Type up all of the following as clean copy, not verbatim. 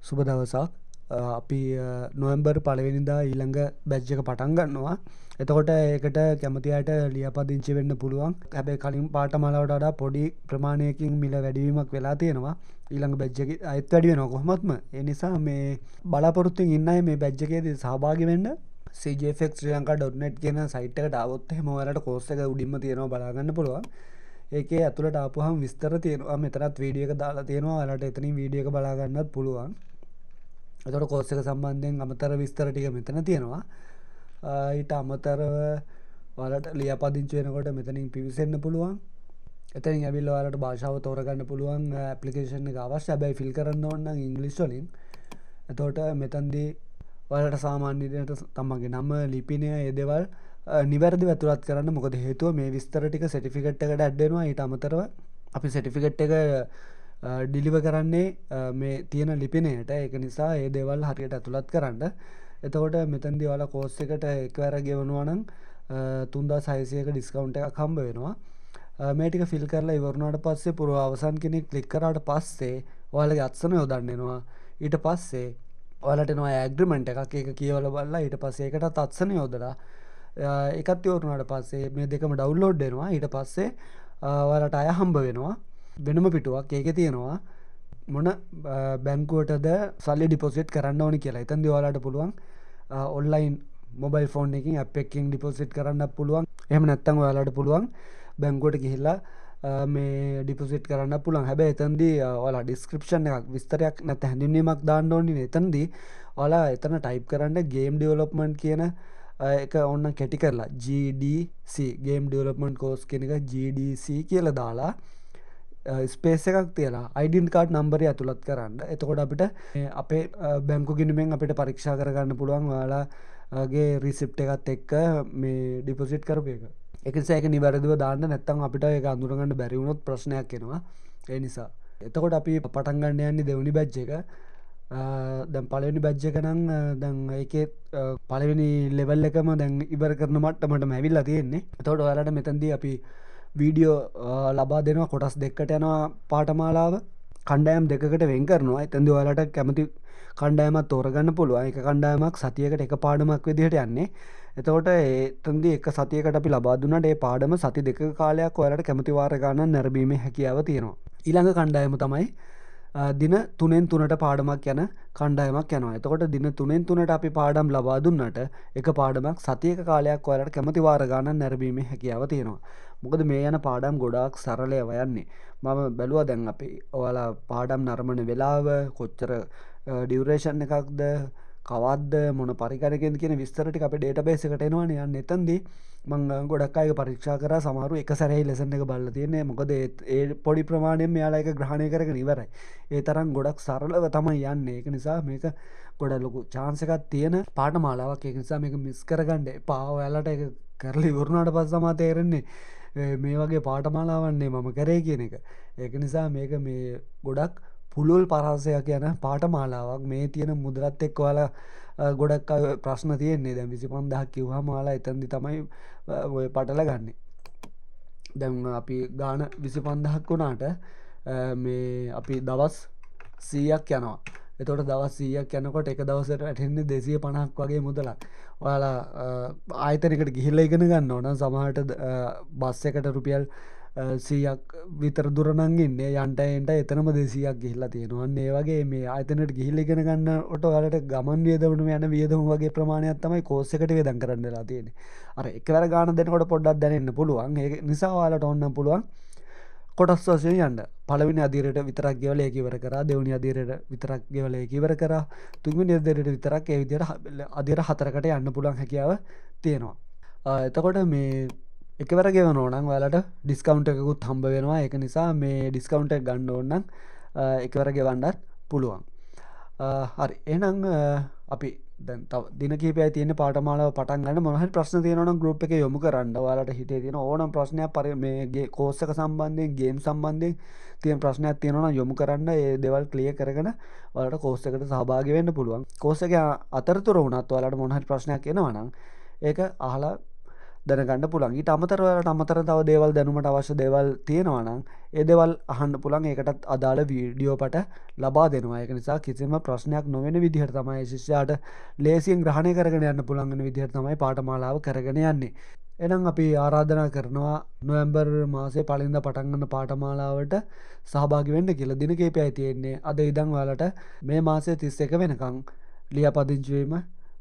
සුබ දවසක්. අපි නොවැම්බර් 1 වෙනිදා ඊළඟ බැච් එක පටන් ගන්නවා. එතකොට ඒකට කැමති අයට ලියාපදිංචි වෙන්න පුළුවන්. හැබැයි කලින් පාඨමාලාවට වඩා පොඩි ප්‍රමාණයකින් මිල වැඩිවීමක් වෙලා තියෙනවා. ඊළඟ බැච් එකේ අයත් වැඩි වෙනවා කොහොමත්ම. ඒ නිසා මේ බලාපොරොත්තුවෙන් ඉන්න අය මේ බැච් එකේදී සහභාගී වෙන්න cgfxsrilanka.net කියන සයිට් එකට ආවොත් එහෙම ඔයාලට කෝස් එක උඩින්ම තියෙනවා බලා ගන්න පුළුවන්. ඒකේ ඇතුළට ආපුවහම විස්තර තියෙනවා. මෙතනත් වීඩියෝ එක දාලා තියෙනවා. ඔයාලට එතනින් වීඩියෝ එක බලා ගන්නත් පුළුවන්. එතකොට කෝස් එක සම්බන්ධයෙන් අමතර විස්තර ටික මෙතන තියෙනවා. ඊට අමතරව ඔයාලට ලියාපදිංචි වෙනකොට මෙතනින් පිවිසෙන්න පුළුවන්. එතනින් ඇවිල්ලා ඔයාලට භාෂාව තෝරගන්න පුළුවන්. ඇප්ලිකේෂන් එක අවශ්‍ය. හැබැයි ෆිල් කරන්න ඕන නම් ඉංග්‍රීසි වලින්. එතකොට මෙතනදී ඔයාලට සාමාන්‍ය විදිහට තමන්ගේ නම, ලිපිනය, ඒ දේවල් නිවැරදිව ඇතුළත් කරන්න. මොකද හේතුව මේ විස්තර ටික සර්ටිෆිකේට් එකට ඇඩ් වෙනවා. ඊට අමතරව අපි සර්ටිෆිකේට් එක ඩිලිවර් කරන්නේ මේ තියෙන ලිපිනයට. ඒක නිසා ඒ දේවල් හරියට ඇතුළත් කරන්න. එතකොට මෙතනදී ඔයාලා කෝස් එකට එකවර ගෙවනවා නම් 3600ක ඩිස්කවුන්ට් එකක් හම්බ වෙනවා. මේ ටික ෆිල් කරලා ඉවර වුණාට පස්සේ පුරව අවසන් කෙනෙක් ක්ලික් කරාට පස්සේ ඔයාලගේ අත්සන යොදන්න එනවා. ඊට පස්සේ ඔයාලට එනවා ඇග්‍රීමන්ට් එකක්. ඒක කියවලා බලලා ඊට පස්සේ ඒකටත් අත්සන යොදලා ඒකත් ඉවර වුණාට පස්සේ මේ දෙකම ඩවුන්ලෝඩ් වෙනවා. ඊට පස්සේ ඔයාලට අය හම්බ වෙනවා වෙනම පිටුවක්. ඒකේ තියෙනවා මොන බැංකුවටද සල්ලි ඩිපොසිට් කරන්න ඕනි කියලා. එතනදී ඔයාලට පුළුවන් ඔන්ලයින් මොබයිල් ෆෝන් එකකින් ඇප් එකකින් ඩිපොසිට් කරන්නත් පුළුවන්. එහෙම නැත්නම් ඔයාලට පුළුවන් බැංකුවට ගිහිල්ලා මේ ඩිපොසිට් කරන්න පුළුවන්. හැබැයි එතනදී ඔයාලා ඩිස්ක්‍රිප්ෂන් එකක් විස්තරයක් නැත්නම් හැඳින්වීමක් දාන්න ඕනේ නේ. එතනදී ඔයාලා එතන ටයිප් කරන්න ගේම් ඩෙවලොප්මන්ට් කියන එක ඕන්න කෙටි කරලා GDC game development course කියන එක GDC කියලා දාලා ස්පේස් එකක් තියලා අයිඩෙන්ටි කාඩ් නම්බරය ඇතුළත් කරන්න. එතකොට අපිට අපේ බැංකු ගිණුමෙන් අපිට පරීක්ෂා කරගන්න පුළුවන් ඔයාලාගේ රිසිප්ට් එකත් එක්ක මේ ඩිපොසිට් කරපු එක. ඒක නිසා ඒක නිවැරදිව දාන්න, නැත්නම් අපිට ඒක අඳුරගන්න බැරි වුණොත් ප්‍රශ්නයක් එනවා. ඒ නිසා. එතකොට අපි පටන් ගන්න යන්නේ දෙවෙනි බැච් එක. දැන් පළවෙනි බැච් එක නම් දැන් ඒකේ පළවෙනි ලෙවල් එකම දැන් ඉවර කරන මට්ටමටම ඇවිල්ලා තියෙන්නේ. එතකොට ඔයාලට මෙතනදී අපි වීඩියෝ ලබා දෙනවා. කොටස් දෙකකට යනවා පාඨමාලාව. කණ්ඩායම් දෙකකට වෙන් කරනවා. එතනදී ඔයාලට කැමති කණ්ඩායමක් තෝරගන්න පුළුවන්. එක කණ්ඩායමක් සතියකට එක පාඩමක් විදිහට යන්නේ. එතකොට එතනදී එක සතියකට අපි ලබා දුන්නාට ඒ පාඩම සති දෙකක කාලයක් ඔයාලට කැමති වාර ගණන් නැරඹීමේ හැකියාව තියෙනවා. ඊළඟ කණ්ඩායම තමයි දින 3න් 3ට පාඩමක් යන කණ්ඩායමක් යනවා. එතකොට දින 3න් 3ට අපි පාඩම් ලබා දුන්නට එක පාඩමක් සතියක කාලයක් ඔයාලට කැමති වාර ගණන් නැරඹීමේ හැකියාව තියෙනවා. මොකද මේ යන පාඩම් ගොඩාක් සරල ඒවා යන්නේ. මම බැලුවා දැන් අපි ඔයාලා පාඩම් නරඹන වෙලාව කොච්චර ඩියුරේෂන් එකක්ද, කවද්ද, මොන පරිගණකයෙන්ද කියන විස්තර ටික අපේ ඩේටාබේස් එකට එනවනේ. යන්න එතනදී මං ගොඩක් අයගේ පරීක්ෂා කරා. සමහරු එක සැරේ ලෙසන් එක බලලා තියෙන්නේ. මොකද ඒ පොඩි ප්‍රමාණයෙන් මෙයාලා ඒක ග්‍රහණය කරගෙන ඉවරයි. ඒ තරම් ගොඩක් සරලව තමයි යන්නේ. ඒක නිසා මේක ගොඩක් ලොකු චාන්ස් එකක් තියෙන පාඨමාලාවක්. ඒක නිසා මේක මිස් කරගන්න එපා. ඔයාලට ඒක කරලා ඉවර වුණාට පස්සේ තමයි තේරෙන්නේ මේ වගේ පාඨමාලාවක් නේ මම කරේ කියන එක. ඒක නිසා මේක මේ ගොඩක් පුළුල් පරාසයක් යන පාඨමාලාවක්. මේ තියෙන මුදලත් එක්ක ඔයාලා ගොඩක් අය ප්‍රශ්න තියෙන්නේ. දැන් 25000ක් කිව්වහම ඔයාලා එතනදි තමයි ඔය පටල ගන්නෙ. දැන් අපි ගාන 25000ක් වුණාට මේ අපි දවස් 100ක් යනවා. එතකොට දවස් 100ක් යනකොට එක දවසට වැටෙන්නේ 250ක් වගේ මුදලක්. ඔයාලා ආයතනයකට ගිහිල්ලා ඉගෙන ගන්න ඕන නම් සමහරට බස් එකට රුපියල් 100ක් විතර දුර නම් ඉන්නේ. යන්ට එන්ට එතනම 200ක් ගිහිල්ලා තියෙනවා. අන්න ඒ වගේ මේ ආයතනයට ගිහිල්ලා ඉගෙන ගන්නකොට ඔයාලට ගමන් වියදමටම යන වියදම වගේ ප්‍රමාණයක් තමයි කෝස් එකට වියදම් කරන්න වෙලා තියෙන්නේ. අර එකවර ගාන දෙනකොට පොඩ්ඩක් දැනෙන්න පුළුවන්. ඒක නිසා ඔයාලට ඕන නම් පුළුවන් කොටස් වශයෙන් යන්න. පළවෙනි අදියරට විතරක් ගෙවලා ඒක ඉවර කරා. දෙවෙනි අදියරට විතරක් ගෙවලා ඒක ඉවර කරා. තුන්වෙනි අදියරට විතරක් ඒ විදිහට අදියර හතරකට යන්න පුළුවන් හැකියාව තියෙනවා. එතකොට මේ එකවර ගෙවනවා නම් ඔයාලට ඩිස්කවුන්ට් එකකුත් හම්බ වෙනවා. ඒක නිසා මේ ඩිස්කවුන්ට් එක ගන්න ඕන නම් එකවර ගෙවන්නත් පුළුවන්. හරි. එහෙනම් අපි දැන් තව දින කිහිපයයි තියෙන පාඨමාලාව පටන් ගන්න. මොන හරි ප්‍රශ්න තියෙනවා නම් ගෲප් එකේ යොමු කරන්න. ඔයාලට හිතේ තියෙන ඕනම ප්‍රශ්නයක් මේ කෝස් එක සම්බන්ධයෙන්, ගේම් සම්බන්ධයෙන් තියෙන ප්‍රශ්නයක් තියෙනවා නම් යොමු කරන්න. ඒ දේවල් ක්ලියර් කරගෙන ඔයාලට කෝස් එකට සහභාගී වෙන්න පුළුවන්. කෝස් එකේ අතරතුර වුණත් ඔයාලට මොන හරි ප්‍රශ්නයක් එනවා නම් ඒක අහලා දැනගන්න පුළුවන්. ඊට අමතරව ඔයාලට අමතර තව දේවල් දැනුමට අවශ්‍ය දේවල් තියෙනවා නම් ඒ දේවල් අහන්න පුළුවන්. ඒකටත් අදාළ වීඩියෝ පට ලබා දෙනවා. ඒක නිසා කිසිම ප්‍රශ්නයක් නොවන විදිහට තමයි ශිෂ්‍යයාට ලේසියෙන් ග්‍රහණය කරගෙන යන්න පුළුවන් වෙන විදිහට තමයි පාඨමාලාව කරගෙන යන්නේ. එහෙනම් අපි ආරාධනා කරනවා නොවැම්බර් මාසයේ පළවෙනිදා පටන් ගන්න පාඨමාලාවට සහභාගී වෙන්න කියලා. දින කිහිපයයි තියෙන්නේ. අද ඉඳන් ඔයාලට මේ මාසයේ 31 වෙනකන් ලියාපදිංචි වීම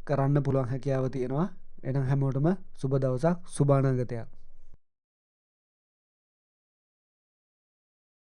කරන්න පුළුවන් හැකියාව තියෙනවා. එහෙනම් හැමෝටම සුබ දවසක්, සුබ අනාගතයක්.